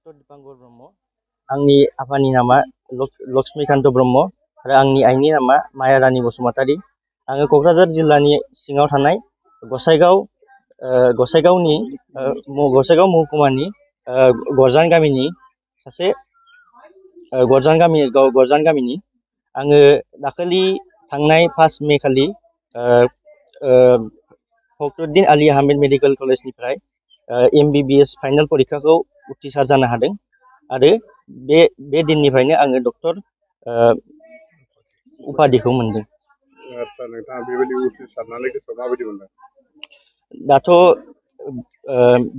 Doctor Dipankar Brahma. आंनि आफानि नामा लक्ष्मीकान्त ब्रह्म आरो आंनि आइनि नामा माया रानी बसुमतारी। आङो क'क्राझार जिल्लानि सिङाव थानाय गसाइगाव महकुमानि गरजान गामिनि सासे गरजान गामिनि आङो दाखालि थांनाय 5 मे खालि फखरुद्दिन आली आहमेद मेडिकेल कलेजनिफ्राय MBBS फाइनाल परिखाखौ उथ्रिसार जानो हादों आरो बे दिननिफ्रायनो आङो डक्टर उपाधिखौ मोनदों। नोंथाङा बेबायदि उथ्रिसारनानै गोसोआव माबायदि मोनदों? दाथ'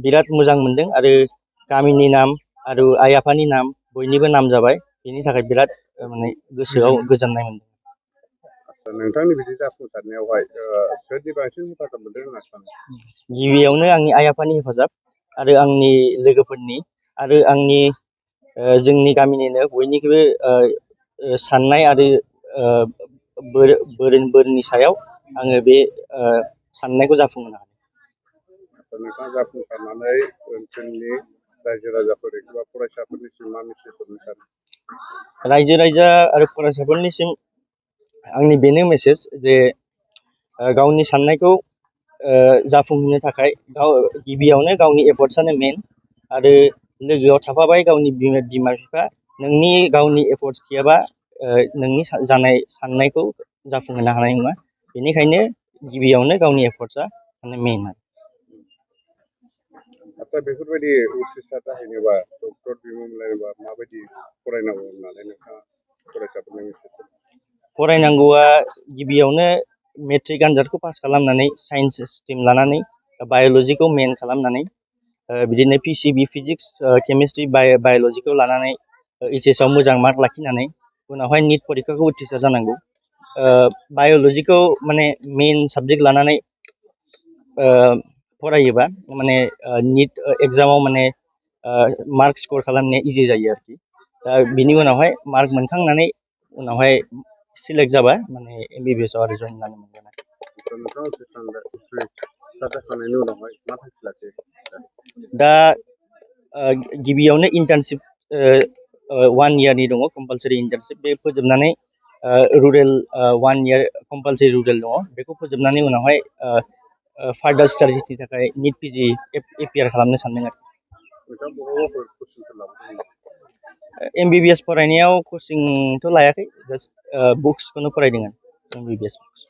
बिराद मोजां मोनदों आरो गामिनि नाम आरो आइ आफानि नाम बयनिबो नाम जाबाय, बेनि थाखाय बिराद माने गोसोआव गोजोननाय मोनदों। नोंथांनि बिदि जाफुंसारनायावहाय सोरनि बांसिन हेफाजाब मोनदों होनना सानो? गिबियावनो आंनि आइ आफानि हेफाजाब आरो आंनि लोगोफोरनि आरो आंनि जोंनि गामिनिनो बयनिख्रुइबो साननाय आरो बोरनि सायाव आङो बे साननायखौ जाफुंहोनो हादों। नोंथाङा जाफुंसारनानै ओनसोलनि रायजो राजाफोर एबा फरायसाफोरनिसिम मा मेसेज हरनो सानो? रायजो राजा आरो फरायसाफोरनिसिम आंनि बेनो मेसेज जे गावनि साननायखौ जाफुंहोनो थाखाय गिबियावनो गावनि एफर्टसानो मेन आरो लोगोआव थाफाबाय गावनि बिमा बिफा। नोंनि गावनि एफर्टस गैयाबा नोंनि जानाय साननायखौ जाफुंहोनो हानाय नङा, बेनिखायनो गिबियावनो गावनि एफर्टसा माने मेन। बेफोरबायदि उथ्रिसार जाहैनोबा डक्टर बिमुं मोनलायनोबा माबायदि फरायनांगौ होननानै नोंथाङा फरायसाफोरनो मेसेज होयो? फरायनांगौआ गिबियावनो मेट्रिक आनजादखौ पास खालामनानै साइन्स स्ट्रिम लानानै बाय'लजिखौ मेन खालामनानै बिदिनो PCB फिजिक्स केमिस्ट्रि बाय'लजिखौ लानानै HS आव मोजां मार्क लाखिनानै उनावहाय निट परिखाखौ उथ्रिसार जानांगौ। बाय'लजिखौ माने मेन साबजेक्ट लानानै फरायोबा माने निट एग्जामाव माने मार्क स्कर खालामनाया इजि जायो आरोखि। दा बिनि उनावहाय मार्क मोनखांनानै उनावहाय सिलेक्ट जाबा माने MBBS आव आरो जइन जानो मोनगोन। दा गिबियावनो इन्टार्नशिप 1 इयारनि दङ, कम्पालसारि इन्टार्नशिप। बे फोजोबनानै रुरेल 1 इयार कम्पालसारि रुरेल दङ, बेखौ फोजोबनानै उनावहाय फार्दार स्टाडिसनि थाखाय निट PG एपियार खालामनो सानदों आरो। MBBS फरायनायाव कचिंथ' लायाखै, जास्ट बुक्सखौनो फरायदों आरो MBBS बुक्स।